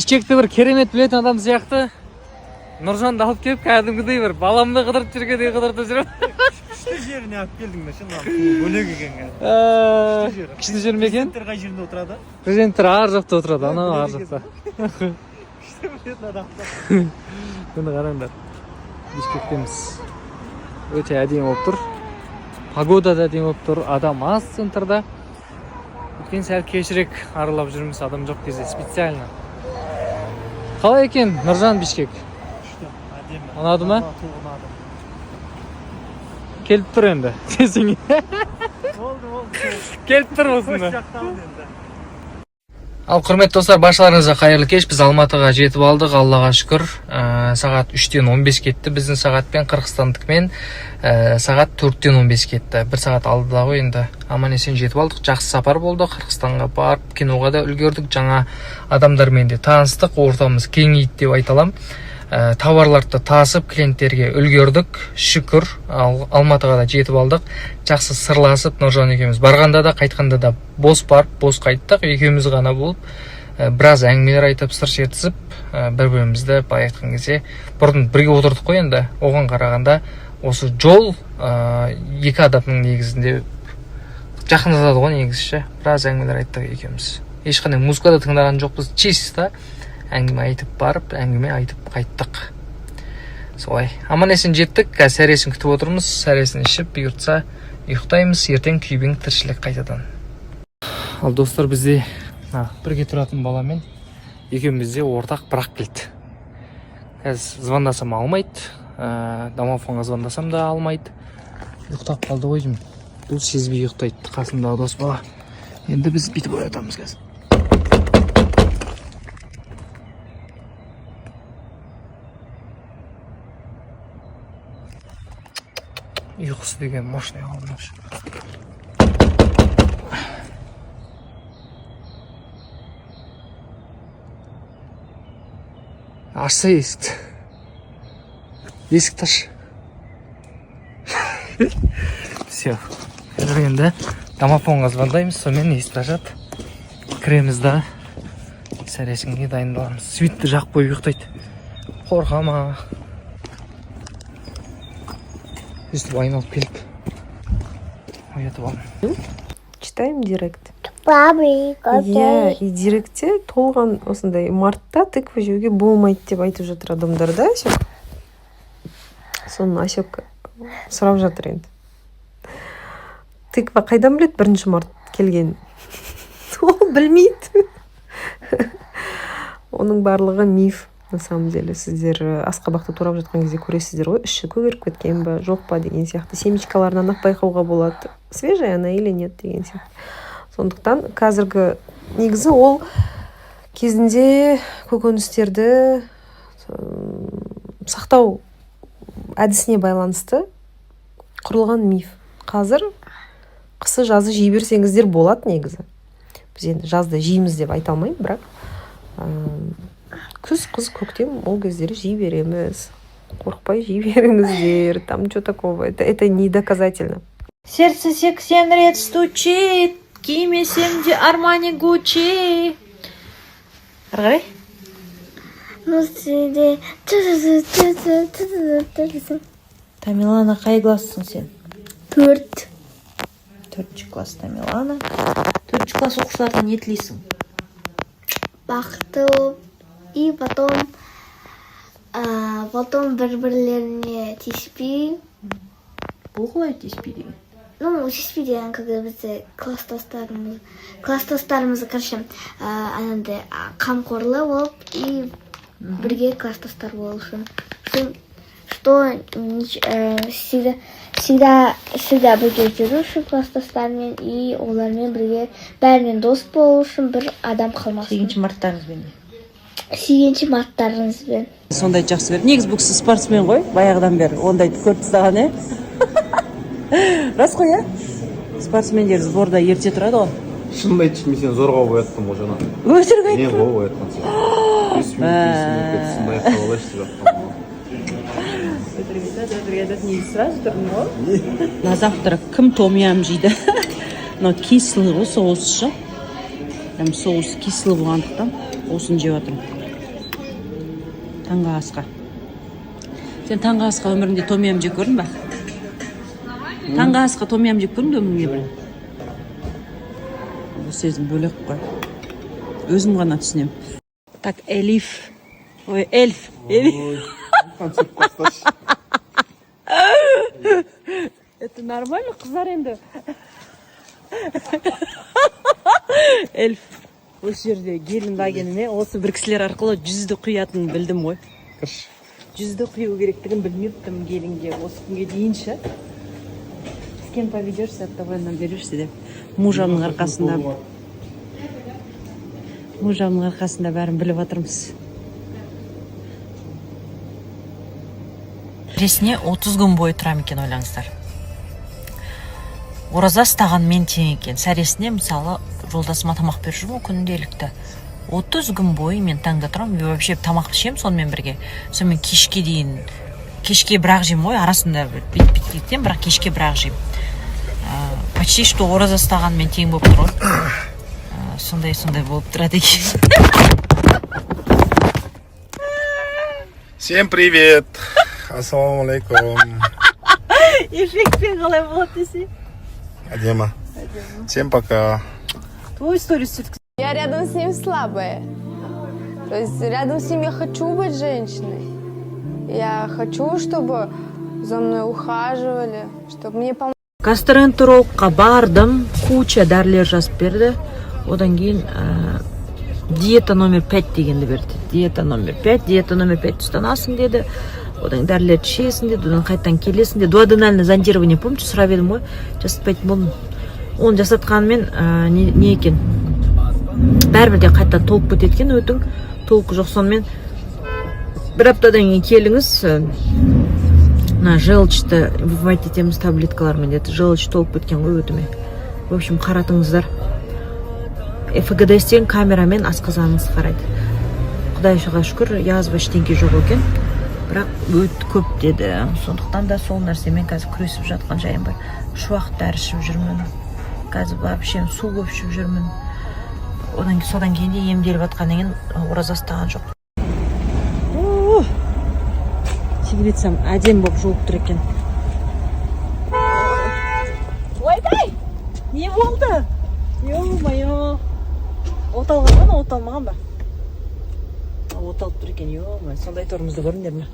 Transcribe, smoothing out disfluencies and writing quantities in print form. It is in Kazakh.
Бішкекті бір керемет білетін адам сияқты Нұржанды алып келіп, кәдімгідей бір баламды қыдырып жүргендей қыдыртып жүрмін. Күшті жеріне алып келдің да, ше, мына бөлек екен кәдімгі. Жері. Күшті жер ме екен? Президенттер қай жерінде отырады? Президенттер ар жақта отырады, анау ар Біледі жақта. Күшті білетін адам. Міне, қараңдар, Бішкектеміз. Өте әдемі болып тұр, погода да әдемі болып тұр, адам аз центрда. Өйткені сәл кешірек аралап жүрміз, адам жоқ кезде специально. Қалай екен, Нұржан, Бішкек? Күшті, әдемі. Ұнады ма? Толық ұнады. Келіп тұр енді десең. Болды, болды. Келіп тұр Көш осында. жақтамын енді. Ал, құрметті достар, баршаларыңызға қайырлы кеш! Біз Алматыға жетіп алдық, Аллаға шүкір. Сағат 3-тен 15 кетті біздің сағатпен, Қырғызстандікімен сағат 4-тен 15 кетті, бір сағат алдыда ғой енді. Аман есен жетіп алдық, жақсы сапар болды. Қырғызстанға барып, киноға да үлгердік, жаңа адамдармен де таныстық, ортамыз кеңейді деп айта аламын. Товарларды да тасып, клиенттерге үлгердік, шүкір. Ал, Алматыға да жетіп алдық. Жақсы сырласып, Нұржан екеуміз барғанда да, қайтқанда да бос барып, бос қайттық, екеуміз ғана болып, біраз әңгімелер айтып, сыр шертісіп, бір бірімізді, былай айтқан кезде, бұрын бірге отырдық қой енді, оған қарағанда осы жол екі адамның негізінде жақындатады ғой негізі ше. Біраз әңгімелер айттық екеуміз, ешқандай музыка да тыңдаған жоқпыз, чисто әңгіме айтып барып, әңгіме айтып қайттық. Солай аман есен жеттік. Қазір сәресін күтіп отырмыз, сәресін ішіп, бұйыртса, ұйықтаймыз. Ертең күйбең тіршілік қайтадан. Ал, достар, бізде мына бірге тұратын баламен екеумізде ортақ бір ақ кілт. Қазір звондасам, алмайды, домофонға звондасам да, алмайды, ұйықтап қалды ғой деймін. Бұл сезбей ұйықтайды, қасымдағы дос бала. Енді біз бүйтіп оятамыз қазір. Ұйқысы деген мощный ғой мынау. Ашса есікті, есікті аш. Все, қазір енді домофонға звондаймыз, сонымен есікті ашады. Кіреміз да, сәресінге дайындаламыз. Светті жағып қойып ұйықтайды, қорқа ма, өйстіп айналып келіп оятып алдым. Читаем директ. Бабы, Иә, и директте толған осындай мартта тыква жеуге болмайды деп айтып жатыр адамдар да, Асек. Соны Асек сұрап жатыр енді. Тыква қайдан біледі 1 март келгенін? Ол білмейді. Оның барлығы миф на самом деле. Сіздер асқабақты турап жатқан кезде көресіздер ғой, іші көгеріп кеткен ба, жоқ па деген сияқты. Семечкаларынан ақ байқауға болады, свежая она или нет деген сияқты. Сондықтан қазіргі негізі ол кезінде көкөністерді сақтау әдісіне байланысты құрылған миф. Қазір қысы жазы жей берсеңіздер болады негізі. Біз енді жазда жейміз деп айта алмаймын, бірақ күз, қыс, көктем, ол кездері жей береміз. Қорықпай жей беріңіздер, там что такого, это не доказательно. Сердце 80 рет стучит, кимесем де Армани, Гуччи. Ары қарай. Ну, сиде. Тамилана, қай классың сен? 4. Төртінші класста Милана. Төртінші класс оқушыларына не тілейсің? Бақытты болып, и потом, потом бір-бірлеріне тиіспей. Бұл қалай, тиіспей деген? Ну, тиіспей деген, когда бізде класстастарымыз, короче, анандай қамқорлы болып и бірге класстастар болу үшін. Что всегда, всегда, всегда бірге жүру үшін класстастармен и олармен бірге, бәрімен дос болу үшін, бір адам қалмасын. 8 марттарыңызбен. 8 марттарыңызбен. Сондай жақсы көреді негізі. Бұл кісі спортсмен ғой баяғыдан бері, ондайды көріп тастаған, иә, рас қой, иә. Спортсмендер сборда ерте тұрады ғой. Шынымды айтшы, мен сені зорға ояттым ғой жаңа. Өтірік Мен айттым. ғой оятқан сені. 5 минут, 5 минут кетсін, аяқтап алайыншы деп жатқан ғой. Өтірік айтады, өтірік айтады. Негізі сразу тұрдым ғой. На завтрак кім том ям жейді? Мынау кислый ғой соус ше, прям соус кислый болғандықтан осыны жеп жатырмын. Таңғы асқа. Сен таңғы асқа өміріңде том ям жеп көрдің ба? Таңғы асқа том ям жеп көрдің бе өміріңде бір? Бұл сезім бөлек қой. Өзім ғана түсінемін. Так, Элиф. Ой, Эльф. Элиф. Тасташы. Это нормально, қыздар енді. Эльф. Осы жерде Гелендвагеніме осы бір кісілер арқылы жүзді құятынын білдім ғой. Жүзді құю керектігін білмеппін геліңге осы күнге дейін ше. С кем поведешься, от того и наберешься деп. Мужамның арқасында бәрін біліп жатырмыз. Ресіне 30 күн бойы тұрам екен, ойлаңыздар. Ораза ұстағанмен тең екен. Сәресіне, мысалы, жолдасыма тамақ беріп жүрмін ғой күнделікті. 30 күн бойы мен таңда тұрамын, мен вообще тамақ ішемін сонымен бірге. Сонымен кешке дейін, кешке бір-ақ жеймін ғой, арасында бүйтіп бүйтіп кетемін, бірақ кешке бір-ақ жеймін. Почти что ораза ұстағанмен тең болып тұр ғой. Сондай сондай болып тұрады екен. Всем привет! Ассалаумағалейкум. Эффектпен қалай болады десе. Әдемі. Всем пока. Твой сторис түсірдік. Я рядом с ним слабая. То есть рядом с ним я хочу быть женщиной. Я хочу, чтобы за мной ухаживали, чтобы мне помогали. Гастроэнтерологқа бардым, куча дәрілер жазып берді. Одан кейін диета номер 5 дегенді берді. Диета номер 5, диета номер 5 ұстанасың деді. Одан дәрілерді ішесің деді, одан қайтадан келесің деді. Дуоденальное зондирование, помните, сұрап едім ғой, жасатпайтын болдым. Оны жасатқанымен не екен, бәрібір де қайтадан толып кетеді екен өтің, толық жоқ. Сонымен бір аптадан кейін келіңіз, мына желчьті вымывать етеміз таблеткалармен деді. Желчь толып кеткен ғой өтіме. В общем, қаратыңыздар. ФГДС деген камерамен асқазаныңызды қарайды. Құдайға шүкір, язва, ештеңке жоқ екен, бірақ өт көп деді. Сондықтан да сол нәрсемен қазір күресіп жатқан жайым бар. Үш уақыт дәрі ішіп жүрмін қазір, вообще су көп ішіп жүрмін. Одан содан кейін де емделіп жатқаннан кейін ораза ұстаған жоқ. О, теплицам әдемі болып жуылып тұр екен. Ойбай, не болды? Ё-моё, оталған ба, оталмаған ба? Оталып тұр екен. Ё-моё, сондай торымызды көрдіңдер ме?